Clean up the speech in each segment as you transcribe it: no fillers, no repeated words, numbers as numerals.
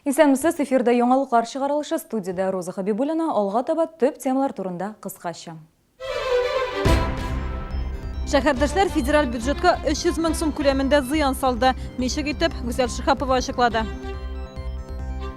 Исәнмесез, эфирда яңалыклар чыгарылышы, студиядә Роза Хабибуллина, алга таба төп темалар турында кыскача. Шәһәрдәшләр федераль бюджетка 300 мең сум күләмендә зыян салды. Ничек итеп, Гүзәл Шиһапова ачыклады.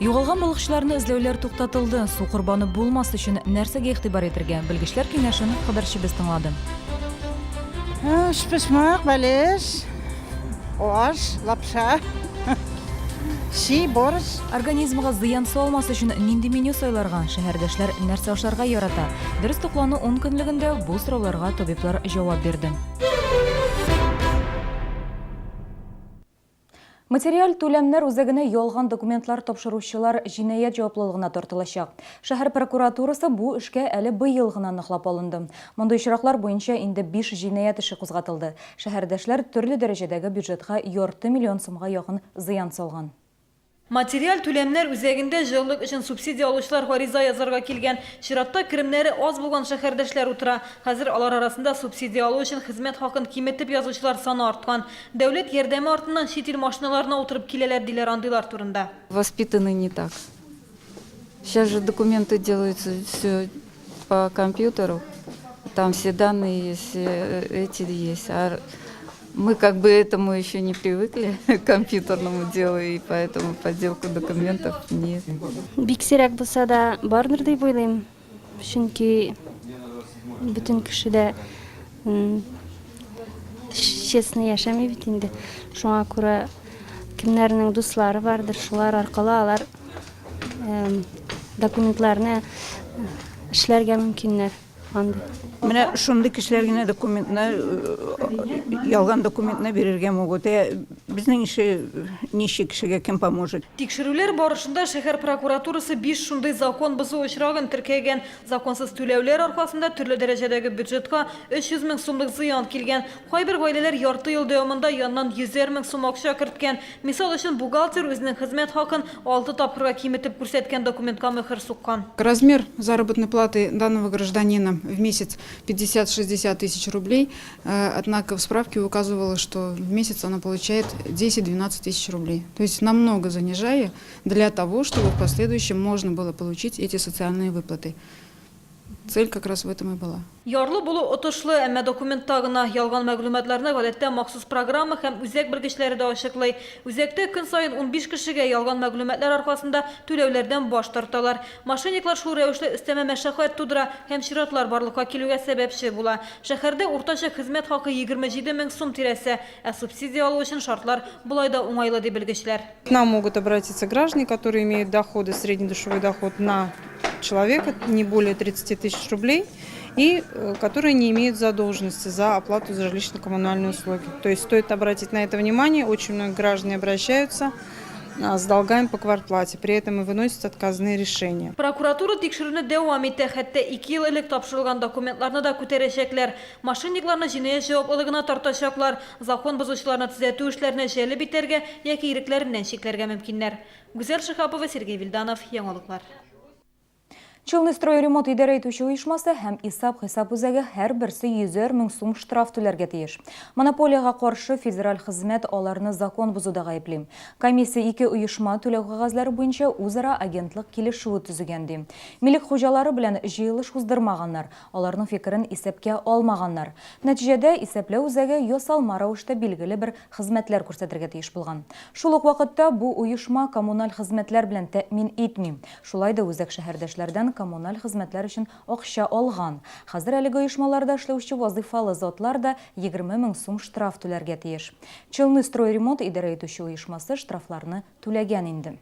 Югалган балыкчыларны эзләүләр туктатылды. Су корбаны булмас өчен нәрсәгә игътибар итергә? Белгечләр киңәшен хәбәрчебез тыңлады. Өчпочмак, бәлеш, аш, лапша, щи, борщ. Организмга зыян салмас өчен нинди меню сайларга? Шәһәрдәшләр нәрсә ашарга ярата? Дөрес туклану ункөнлегендә бу сорауларга табиблар җавап бирде. Материаль түләмнәр үзәгенә ялган документлар тапшыручылар җинаять җаваплылыгына тартылачак. Шәһәр прокуратурасы бу эшкә әле быел гына ныклап алынды. Мондый очраклар буенча инде биш җинаять эше кузгатылды. Шәһәрдәшләр төрле дәрәҗәдәге бюджетка ярты миллион сумга якын зыян салган. Материаль түләмнәр үзәгендә җылылык өчен субсидия алучылар гариза язарга килгән. Чиратта керемнәре аз булган шәһәрдәшләр утыра. Хәзер алар арасында субсидия алу өчен хезмәт хакын киметеп язучылар саны арткан. Дәүләт ярдәме артыннан чит ил машиналарына утырып киләләр, диләр андыйлар турында. Воспитаны не так. Сейчас же документы делаются все по компьютеру, там все данные есть, все эти есть. А мы как бы этому еще не привыкли, к компьютерному делу, и поэтому подделку документов нет. Бик сирәк булса да бардыр дип уйлыйм. Чөнки бөтен кеше дә честно яшәми бит инде. Шуңа күрә кемнәрнең дуслары бардыр, шулар аркылы алар документларны эшләргә мөмкиннәр андый. Менә шундый кешеләр генә документны, ялган документны бирергә могут. Ә безнең ише нищий кешегә кем поможет? Тикшерүләр барышында шәһәр прокуратурасы биш шундый закон бозу очрагын теркәгән. Законсыз түләүләр аркасында төрле дәрәҗәдәге бюджетка 300 мең сумлык зыян килгән. Кайбер гаиләләр ярты ел дәвамында яннан йөзәр мең сум акча керткән. Мисал өчен, бухгалтер үзенең хезмәт хакын алты тапкырга киметеп күрсәткән документка мөһер суккан. Размер заработной платы данного гражданина в месяц 50-60 тысяч рублей. Однако в справке указывалось, что в месяц она получает 10-12 тысяч рублей. То есть намного занижая для того, чтобы в последующем можно было получить эти социальные выплаты. Цель как раз в этом и была. Ярлы булу отышлы, әмма документта гына. Ялган мәгълүматларны гадәттә махсус программа һәм үзәк белгечләре дә ачыклый. Үзәктә көн саен унбиш кешегә ялган мәгълүматлар аркасында түләүләрдән баш тарталар. Мошенниклар шул рәвешле өстәмә мәшәкать тудыра һәм чиратлар барлыкка килүгә сәбәпче була. Шәһәрдә уртача хезмәт хакы 27 мең сум тирәсе, ә субсидия алу өчен шартлар болай да уңайлы, ди белгечләр. К нам могут обратиться граждане, которые имеют доходы, средний душевой доход на человека не более 30 тысяч рублей и которые не имеют задолженности за оплату за жилищно-коммунальные услуги. То есть стоит обратить на это внимание, очень многие граждане обращаются с долгами по квартплате, при этом и выносят отказные решения. Прокуратура тикшерүне дәвам итә, хәтта ике ел элек тапшырылган документларны да күтәрәчәкләр. Мошенникларны җинаять җаваплылыгына тартачаклар, закон бозучыларны төзәтү эшләренә җәлеп итәргә яки ирекләреннән чикләргә мөмкиннәр. Гүзәл Шиһапова, Сергей Вильданов, Яңалыклар. Челныстройремонт идарә итүче оешмасы һәм исап-хисап үзәге һәрберсе йөзәр мең сум штраф түләргә тиеш. Монополиягә каршы федераль хезмәт аларны закон бозуда гаепли. Комиссия ике оешма түләү кәгазьләре буенча үзара агентлык килешүе төзегән, ди. Милек хуҗалары белән җыелыш уздырмаганнар, аларның фикерен исәпкә алмаганнар. Нәтиҗәдә, исәпләү үзәге ясалма рәвештә билгеле бер хезмәтләр күрсәтергә тиеш булган. Шул ук вакытта бу оешма коммуналь хезмәтләр белән тәэмин итми. Шулай да үзәк шәһәрдәшләрдән коммуналь хезмәтләр өчен акча алган. Хәзер әлеге оешмаларда эшләүче вазыйфалы затлар да 20 мең сум штраф түләргә тиеш. Челныстройремонт идарә итүче оешмасы штрафларны түләгән инде.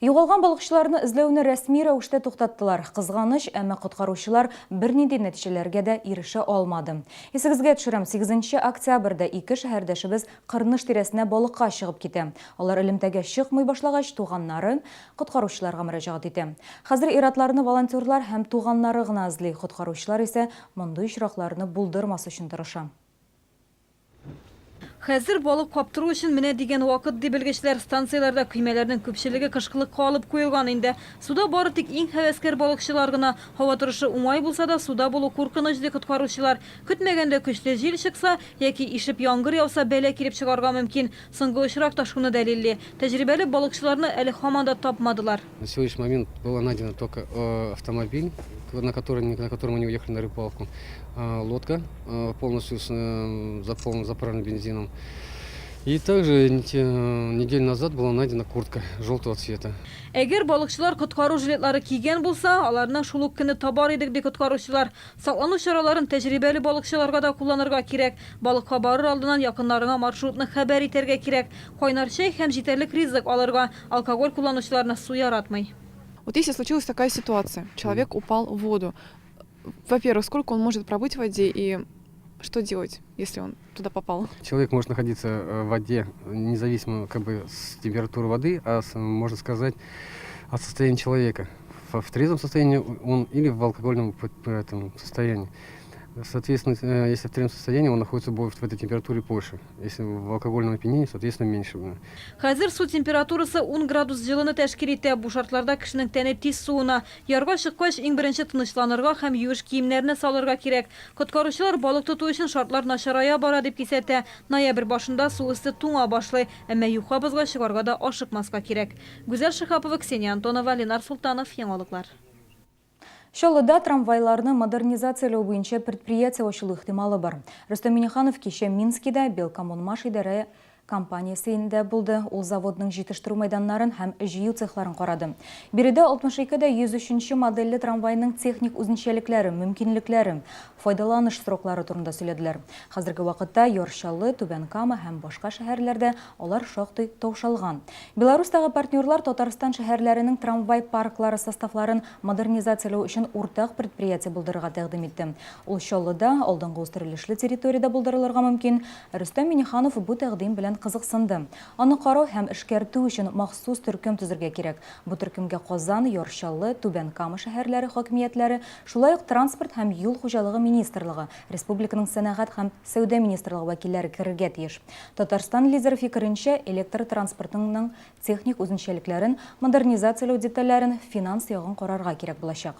Югалган балыкчыларны эзләүне рәсми рәвештә туктаттылар. Кызганыч, әмма коткаручылар бернинди нәтиҗәләргә дә ирешә алмады. Исегезгә төшерәм, сигезенче октябрьдә ике шәһәрдәшебез Кырныш тирәсенә балыкка чыгып китә. Алар элемтәгә чыкмый башлагач, туганнары коткаручыларга мөрәҗәгать итә. Хәзер ир-атларны волонтерлар һәм туганнары гына эзли, коткаручылар исә мондый очракларны булдырмас өчен тырыша. Хәзер балык каптыру өчен менә дигән вакыт, ди белгечләр. Станцияләрдә көймәләрнең күпчелеге кышкылыкка алып куелган инде. Суда бары тик иң һәвәскәр балыкчылар гына. Һава торышы уңай булса да, суда булу куркыныч, ди коткаручылар. Көтмәгәндә көчле җил чыкса, яки ишеп яңгыр яуса, бәла килеп чыгарга мөмкин. Соңгы очрак та шуны дәлилли. Тәҗрибәле балыкчыларны әле һаман да тапмадылар. На сегодняшний момент было найдено только автомобиль, на котором они уехали на рыбалку, лодка полностью заправлена бензином. И также неделю назад была найдена куртка желтого цвета. Әгәр балыкчылар коткару жилетлары кигән булса, аларны шул ук көнне табар идек, ди коткаручылар. Саклану чараларын тәҗрибәле балыкчыларга да кулланырга кирәк. Балыкка барыр алдыннан якыннарыңа маршрутны хәбәр итәргә кирәк. Кайнар чәй һәм җитәрлек ризык алырга. Алкоголь кулланучыларны су яратмый. Вот если случилась такая ситуация, человек упал в воду, во-первых, сколько он может пробыть в воде и что делать, если он туда попал? Человек может находиться в воде независимо как бы с температуры воды, а с, можно сказать, от состояния человека. В трезвом состоянии он или в алкогольном этом состоянии. Соответственно, если в трезвом состоянии, он находится в этой температуре больше. Если в алкогольном опьянении, соответственно, меньше. Хәзер су температурасы 10 градус җылыны тәшкил итә. Бу шартларда кешенең тәне тиз суына. Ярга чыккач, иң беренче тынычланырга һәм юеш киемнәрне салырга кирәк. Коткаручылар балык тоту өчен шартлар начарая бара дип кисәтә. Ноябрь башында су өсте туңа башлый. Әмма юка бозга чыгарга да ашыкмаска кирәк. Гүзәл Шиһапова, Ксения Антонова, Ленар Солтанов, Яңалыклар. Чаллыда трамвайларны модернизацияләү буенча предприятие ачылу ихтималы бар. Рөстәм Миңнеханов кичә Минскида Белкоммунмаш идарә компаниясендә булды. Ул заводның җитештерү мәйданнарын һәм җыю цехларын карады. Биредә 62 дә 103 нче модельле трамвайның техник үзенчәлекләре, мөмкинлекләре, файдаланыш сроклары турында сөйләделәр. Хәзерге вакытта Яр Чаллы, Түбән Кама һәм башка шәһәрләрдә алар шактый таушалган. Беларусьтагы партнерлар Татарстан шәһәрләренең трамвай парклары составларын модернизацияләү өчен уртак предприятие булдырырга тәкъдим итте. Ул Чаллыда, алдынгы үстерелешле территориядә булдырылырга мөмкин. Рөстәм Миңнеханов бу тәкъдим белән кызыксынды. Аны карау һәм эшкәртү өчен махсус төркем төзергә кирәк. Бу төркемгә Казан, Яр Чаллы, Түбән Кама шәһәрләре хакимиятләре, шулай ук Транспорт һәм юл хуҗалыгы министрлыгы, республиканың Сәнәгать һәм сәүдә министрлыгы вәкилләре керергә тиеш. Татарстан лидеры фикеренчә, электр транспортының техник үзенчәлекләрен, модернизацияләү детальләрен, финанс ягын карарга кирәк булачак.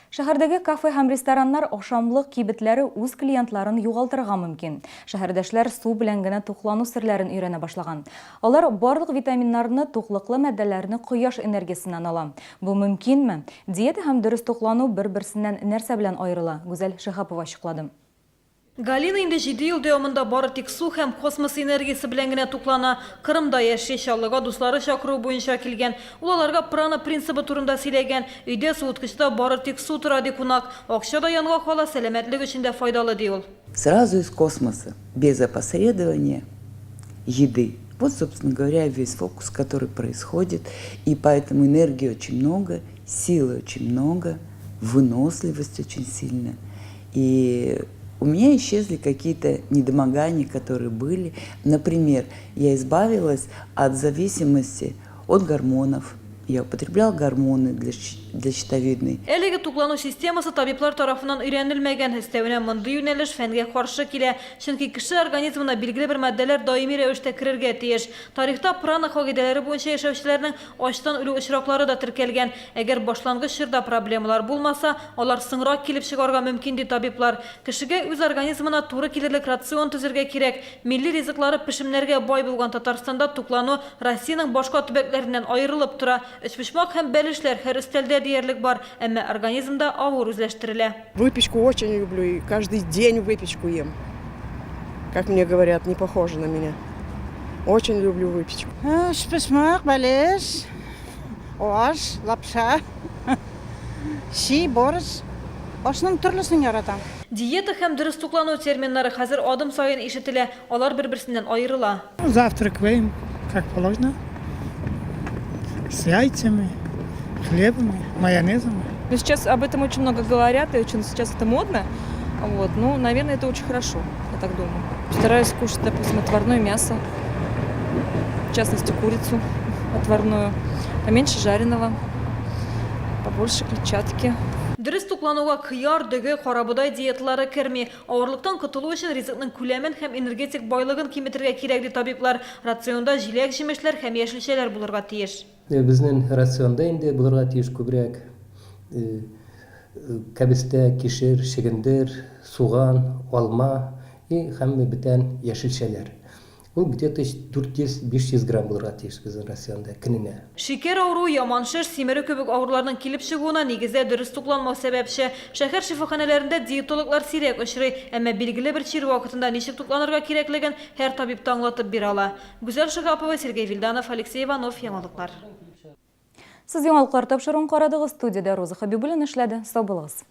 Шәһәрдәге кафе һәм рестораннар, ашамлык кибетләре үз клиентларын югалтырга мөмкин. Шәһәрдәшләр су белән генә туклану серләрен өйрәнә башлаган. Алар барлык витаминнарны, туклыклы матдәләрне кояш энергиясеннән ала. Бу мөмкинме? Диета һәм дөрес туклану бер-берсеннән нәрсә белән аерыла? Гүзәл Шиһапова ачыклады. Галина инде җиде ел дәвамында бары тик су һәм космос энергиясе белән генә туклана. Кырымда яши, Чаллыга дуслары чакыруы буенча килгән. Ул аларга прана принцибы турында сөйләгән. Өйдә суыткычта бары тик су тора, ди кунак. Акча да янга кала, сәламәтлек өчен дә файдалы, ди ул. Сразу из космоса, без опосредования еды. Вот, собственно говоря, весь фокус, который происходит. И поэтому энергии очень много, силы очень много, выносливость очень сильная. И у меня исчезли какие-то недомогания, которые были. Например, я избавилась от зависимости от гормонов. Я употребляла гормоны для щитовидной. Әлеге туклану системасы табиблар тарафыннан өйрәнелмәгән. Өстәвенә, мондый юнәлеш фәнгә каршы килә. Чөнки кеше организмына билгеле бер матдәләр даими рәвештә керергә тиеш. Тарихта прана кагыйдәләре буенча яшәүчеләрнең ачтан үлү очраклары да теркәлгән. Әгәр башлангыч чорда проблемалар булмаса, алар соңрак килеп чыгарга мөмкин, ди табиблар. Кешегә үз организмына туры килерлек рацион төзергә кирәк. Милли ризыклары пешемнәргә бай булган Татарстанда туклану Россиянең башка төбәкләреннән аерылып тора. Өчпочмак һәм бәлешләр һәр өстәлдә диярлек бар, әмма организмда авыр үзләштерелә. Выпечку очень люблю и каждый день выпечку ем. Как мне говорят, не похоже на меня. Очень люблю выпечку. Өчпочмак, бәлеш, аш, лапша, щи, борщ. Ашның төрлесен яратам. Диета һәм дөрес туклану терминнары хәзер адым саен ишетелә. Алар бер-берсеннән аерыла. Завтракаем, как положено, с яйцами, хлебом, майонезом. Но сейчас об этом очень много говорят, и очень сейчас это модно. Вот. Ну, наверное, это очень хорошо, я так думаю. Стараюсь кушать, допустим, отварное мясо, в частности, курицу отварную, поменьше жареного, побольше клетчатки. Дөрес туклануга кыяр, дөге, карабодай диеталары керми. Авырлыктан котылу өчен ризыкның күләмен һәм энергетик байлыгын киметергә кирәк, ди табиблар. Рационда җиләк-җимешләр һәм яшелчәләр булырга тиеш. Безнең рационда инде булырга тиеш күбрәк кәбестә, кишер, чөгендер, суган, алма и һәм бүтән яшелчәләр. Ул где-то 400-500 грамм булырга тиеш безнең рационда көненә. Шикәр авыруы, яман шеш, симерү кебек авыруларның килеп чыгуына нигездә дөрес тукланмау сәбәпче. Шәһәр шифаханәләрендә диетологлар сирәк очрый, әмма билгеле бер чир вакытында ничек тукланырга кирәклеген һәр табиб та аңлатып бирә ала. Гүзәл Шиһапова, Сергей Вильданов, Алексей Иванов, Яңалыклар. Сез Яңалыклар тапшыруын карадыгыз, студиядә Роза Хәбибуллина эшләде. Сау булыгыз.